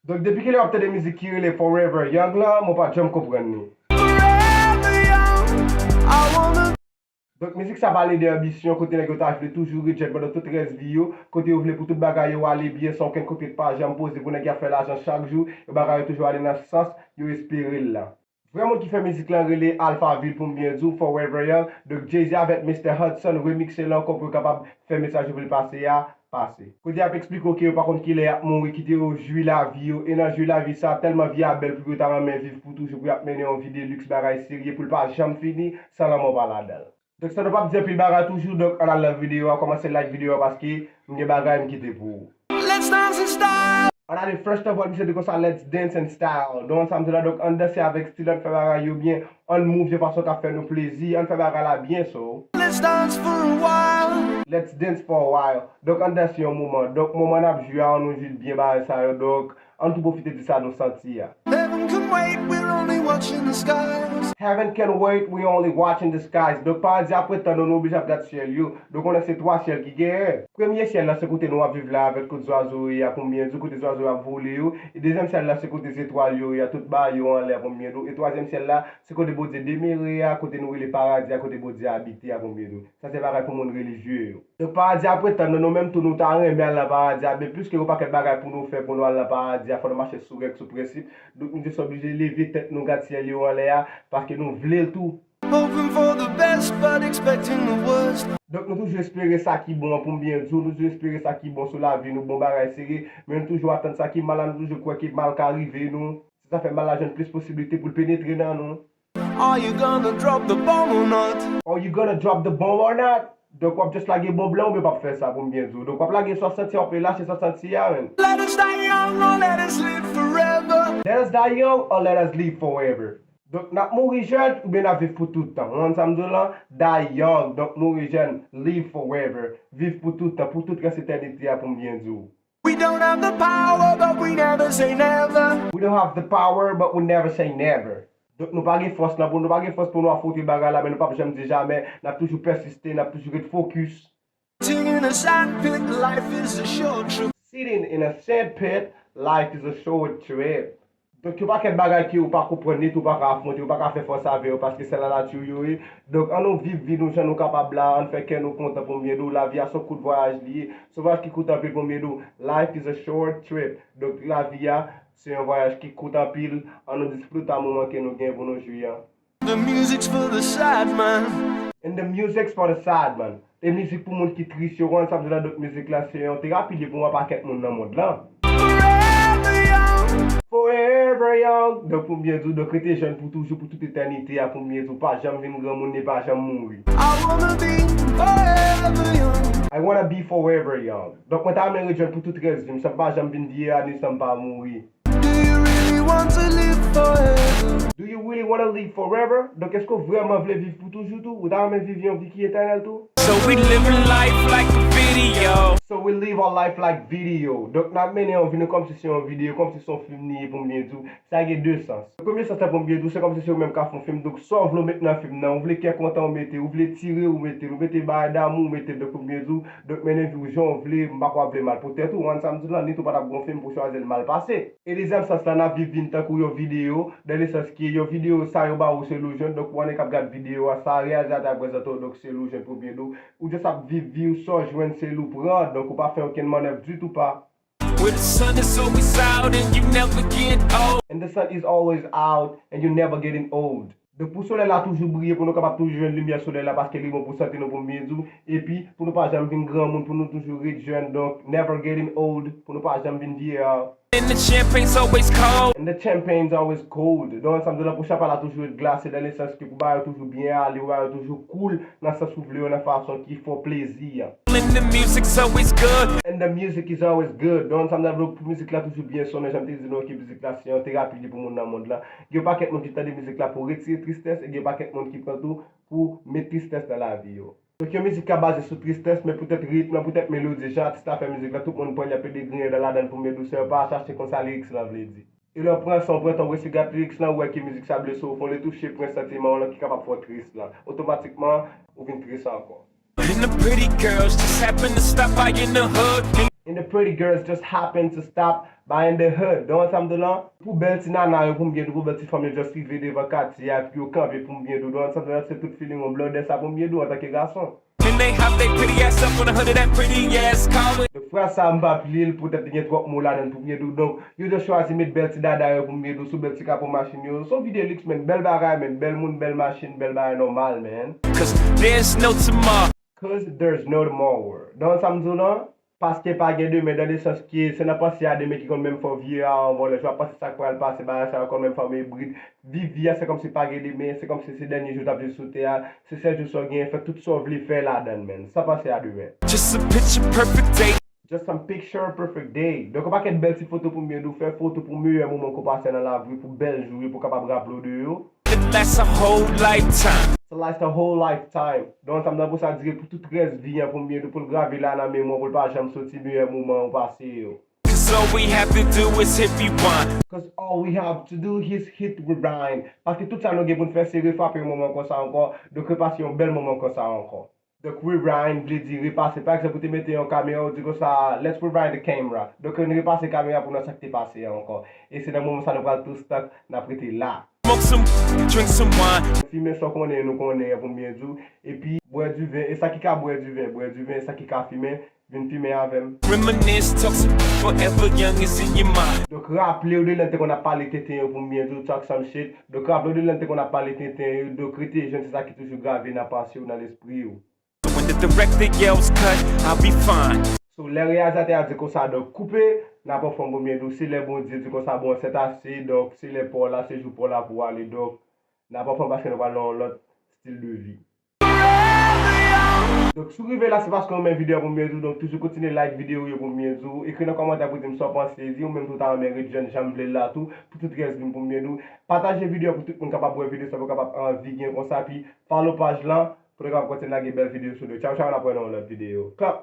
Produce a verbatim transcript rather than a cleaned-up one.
Donk depi kilè w ap tande mizik ki rele Forever Young lan, mwen pa t janm konprann li. Donk mizik sa pale de anbisyon, kote nèg yo ta vle toujou ret jèn pandan tout rès vi yo, kote yo vle pou tout bagay yo ale byen san okenn kontrent pa janm poze, pou nèg yo ap fè lajan chak jou, yo bagay yo toujou ale nan sans yo espere l la. Vrè moun ki fè mizik lan rele Alphaville, pou m byen di w, Forever Young. Donk Jay-Z avèk Mister Hudson remikse l ankò pou yo kapab fè mesaj yo vle pase a pase. Kote y ap eksplike w ke yo pa konn kilè y ap mouri, kite yo jwi lavi yo. E nan jwi lavi sa, tèlman vi a bèl pou yo ta renmen viv pou toujou, pou y ap mennen yon vi de luxe, bagay serye, pou l pa janm fini san lanmò pa ladan l. Donk sa nou p ap di anpil bagay toujou, donk ann al nan videyo a, kòmanse like videyo a paske m gen bagay m kite pou ou. Let's dance in style. Ann ale, first of all, misye di konsa, let's dance in style. Donk sa m di la, donk ann danse avèk stil, ann fè bagay yo byen, ann move yon fason k ap fè nou plezi, ann fè bagay la byen, so. Let's dance for a while. Let's dance for a while. Donk ann danse yon moman. Donk moman n ap jwi a, ann nou jwi l byen bagay sa yo, donk ann tou pwofite di sa nou santi a. Heaven can wait, we're only watching the skies. Heaven can wait, we only watching the skies. Donk paradi ap ret tann nou, nou oblije ap gad syèl yo. Donk konnen se twa syèl ki genyen. Premye syèl la se kote nou ap viv la avèk kot zwazo yo ye a, pou m byen di w, kote zwazo yo ap vole yo. E dezyèm syèl la se kote zetwal yo ye a, tout bagay yo anlè, pou m byen di w. E twazyèm syèl la se kote Bondye demere a, kote nou rele paradi a, kote Bondye abite a, pou m byen di w. Sa se bagay pou moun relijye yo. Donk paradi ap ret tann nou, nou menm tou nou ta renmen al nan paradi a, men pliske yon pakèt bagay pou nou fè pou nou al nan paradi a, fò nou mache sou règ, sou prensip. Donk nou te oblije leve tèt nou gad syèl yo anlè a, paske nou vle l tou. Hoping for the best, but expecting the worst. Donk nou toujou espere sa ki bon an, pou m byen di w, nou toujou espere sa ki bon sou lavi nou, bon bagay serye, men nou toujou atann sa ki mal la, nou toujou kwè ke mal ka rive nou. Se sa fè mal la jwenn plis posiblite pou l penetre nan nou. Are you gonna drop the bomb or not? Are you gonna drop the bomb or not? Donk w ap just lage bonm lan oubyen w p ap fè sa, pou m byen di w. Donk w ap lage sa w santi a, w ap lache sa w santi a, menn. Let us die young or let us live forever. Let us die young or let us live forever. Donk n ap mouri jèn oubyen n ap viv pou tout tan. Ou konprann sa m di w lan? Die young, donk mouri jèn, live forever, viv pou tout tan, pou tout rès etènite a, pou m byen di w. We don't have the power, but we never say never. We don't have the power, but we never say never. Donk nou pa gen fòs lan pou, nou pa gen fòs pou nou afwonte bagay la, men nou p ap janm di jamè, n ap toujou pèsiste, n ap toujou ret fokis. Sitting in a sand pit, life is a short trip. Sitting in a sand pit, life is a short trip. Donk yon pakèt bagay ke ou pa konprann, nèt ou pa ka afwonte, ou pa ka fè fòs avè yo, paske se lanati yo ye. Donk ann nou viv vi nou jan nou kapab la, ann fè kè nou kontan, pou m byen di w, lavi a se yon kout vwayaj li ye. Se yon vwayaj ki kout anpil, pou m byen di w. Life is a short trip. Donk lavi a se yon vwayaj ki kout anpil, ann nou disfrute moman ke nou gen pou nou jwi an. The music's for the sad man. And the music's for the sad man. E mizik pou moun ki tris yo, konn sa m di la, donk mizik la se yon terapi li pou yon pakèt moun nan mond lan. Forever young. Forever young. Donk pou m byen di w, donk rete jèn pou toujou, pou tout etènite a, pou m byen di w, pa janm vin granmoun e pa janm mouri. I wanna be forever young. I wanna be forever young. Donk mwen ta renmen ret jèn pou tout rès vi m, san m pa janm vin vye a, ni san m pa mouri. Do you really want to live forever? Do you really want to live forever? Donk èske w vrèman vle viv pou toujou tou? Ou ta renmen viv yon vi ki etènèl tou? So we living life like a video. So we live our life like video. Donk n ap mennen yon vi nou kòmsi se yon videyo, kòmsi se yon fim li ye, pou m byen di w. Sa gen de sans. Premye sans la, pou m byen di w, se kòmsi se ou menm k ap fè yon fim. Donk sa w vle w met nan fim nan, ou vle kè kontan ou mete, ou vle tire ou mete, ou mete bagay damou ou mete, donk pou m byen di w, donk mennen vi w jan w vle, m pa kwè w ap vle mal pou tèt ou, ou konn sa m di w lan, nèt ou pa t ap gen yon fim pou w chwazi l mal pase. E dezyèm sans la, n ap viv vi n tankou yon videyo, dans le sens ke yon videyo sa yo ba ou se illusion, donk ou annik ap gad videyo a, sa reyalizatè a prezante w, donk se illusion pou byen di w, ou just ap viv vi w, sa w jwenn se li w pran, donk ou pa fè okenn mannèv ditou pa. Where the sun is always out and you never get old. And the sun is always out and you never getting old. Donk pou solèy la toujou briye, pou nou kapab toujou jwenn limyè solèy la, paske li bon pou sante nou, pou m byen di w, epi pou nou pa janm vin granmoun, pou nou toujou ret jèn, donk never getting old, pou nou pa janm vin vye a. And the champagne's always cold. And the champagne's always cold. Donk sa m di w lan, pou chanpay la toujou ret glase, dans le sens ke pou bagay yo toujou byen ale, pou bagay yo toujou cool, nan sans ou vle yo, nan fason ki fè w plezi a. And the music's always good. And the music is always good. Donk sa m di w lan, pou mizik la toujou byen sonnen, jan m te di nou ke mizik la se yon terapi li pou moun nan mond lan. Gen yon pakèt moun ki tande mizik la pou retire tristès, e gen yon pakèt moun ki pran tou pou met tristès nan lavi yo. Donk yon mizik k ap baze sou tristès, men poutèt ritm lan, poutèt melodi, jan atis la fè mizik la, tout moun pran l, y ap pede griyen dan ladan l pou met dousè, pa chache konn sa lyrics lan vle di. E lè w pran san w pran tan w resi gad lyrics lan, ou wè ke mizik sa blese w, fè w retouche pwen santiman w lan ki kapab fè w tris lan. Otomatikman, ou vin tris ankò. And the pretty girls just happen to stop by in the hood. And the pretty girls just happen to stop by in the hood. Don sa m di w lan, pou bèl ti nana yo pou m byen di w, pou bèl ti fanm yo just rive devan katye a, epi yo kanpe pou m byen di w. Don sa m di w lan, se tout feeling yon blòdè sa pou m byen di w antanke gason. And they hop they pretty ass up on the hood of that pretty ass car. Donk fraz sa a m p ap li l poutèt li gen twòp mo ladan l pou m byen di w. Donk yo just chwazi met bèl ti dada yo pou m byen di w sou bèl ti kapo machin yo. Se yon vi de liks, man, bèl bagay, man, bèl moun, bèl machin, bèl bagay nòmal, man. Cause there's no tomorrow. Cause there's no tomorrow. Don sa m di w lan, paske pa gen demen, dan le sans ke se nan panse a demen ki konn menm fè w vire a yon vòlè. Swa panse sa k pral pase, bagay sa yo konn menm fè w mebrit. Viv vi a, se kòmsi pa gen demen, se kòmsi se dènye jou w t ap viv sou tè a, se sèl jou sa w genyen, fè tout sa w vle fè ladan l, man, san panse a demen. Just a picture perfect day. Just some picture perfect day. Donk, yon pakèt bèl ti foto pou m byen di w, fè foto pou meyè moman ke w pase nan lavi, pou bèl jou yo, pou w kapab raple w de yo. It lasts a whole lifetime. It lasts a whole lifetime. Donk, sa m nan pou sa dire pou tout rès vi an pou m byen di w, pou l grave la nan memwa w, pou l pa janm soti, meyè moman ou pase yo. Cause all we have to do is hit rewind. Cause all we have to do is hit rewind. Paske tout sa nou gen pou n fè, se refrape yon moman konsa ankò. Donk, repase yon bèl moman konsa ankò. Donk, rewind vle di repase. Pa egzanp, ou te mete yon kamera, ou di konsa, let's rewind the camera. Donk, ann repase kamera pou n wè sa k te pase a ankò. E se nan moman sa nou pral tou stuck, n ap rete la. Smoke some, drink some wine. Fimen sa w konnen, nou konnen an pou m byen di w. Epi, bwè diven. E sa ki ka bwè diven, bwè diven. E sa ki ka fimen, vin fimen avè m. Reminisce, talk some forever young is in your mind. Donk, raple w de lè n te konn ap pale tenten yo pou m byen di w, talk some shit. Donk, raple w de lè n te konn ap pale tenten yo. Donk, rete jèn, se sa ki toujou grave nan panse w, nan lespri w. When the director yells cut, I'll be fine. So, lè reyalizatè a di konsa, donk, koupe, n ap anfòm pou m byen di w. Se lè Bondye di konsa, bon, c'est assez, donk, se lè pa w la, se jou pa w la pou w ale, donk, n ap anfòm paske nou pral nan yon lòt stil de vi. Donk, si w rive la, se paske w renmen videyo a pou m byen di w. Donk, toujou kontinye like videyo yo pou m byen di w. Ekri nan kòmantè pou di m sa w panse. Di w menm tou ta renmen ret jèn jan m vle l la tou. Pou tout rès vi m pou m byen di w. Pataje videyo a pou tout moun kapab wè videyo sa, pou kapab anvi gen konsa. Pi, follow paj lan, pou nou kapab kontinye lage bèl videyo sou nou. Tchaw, tchaw, n ap wè nan yon lòt videyo. Clap!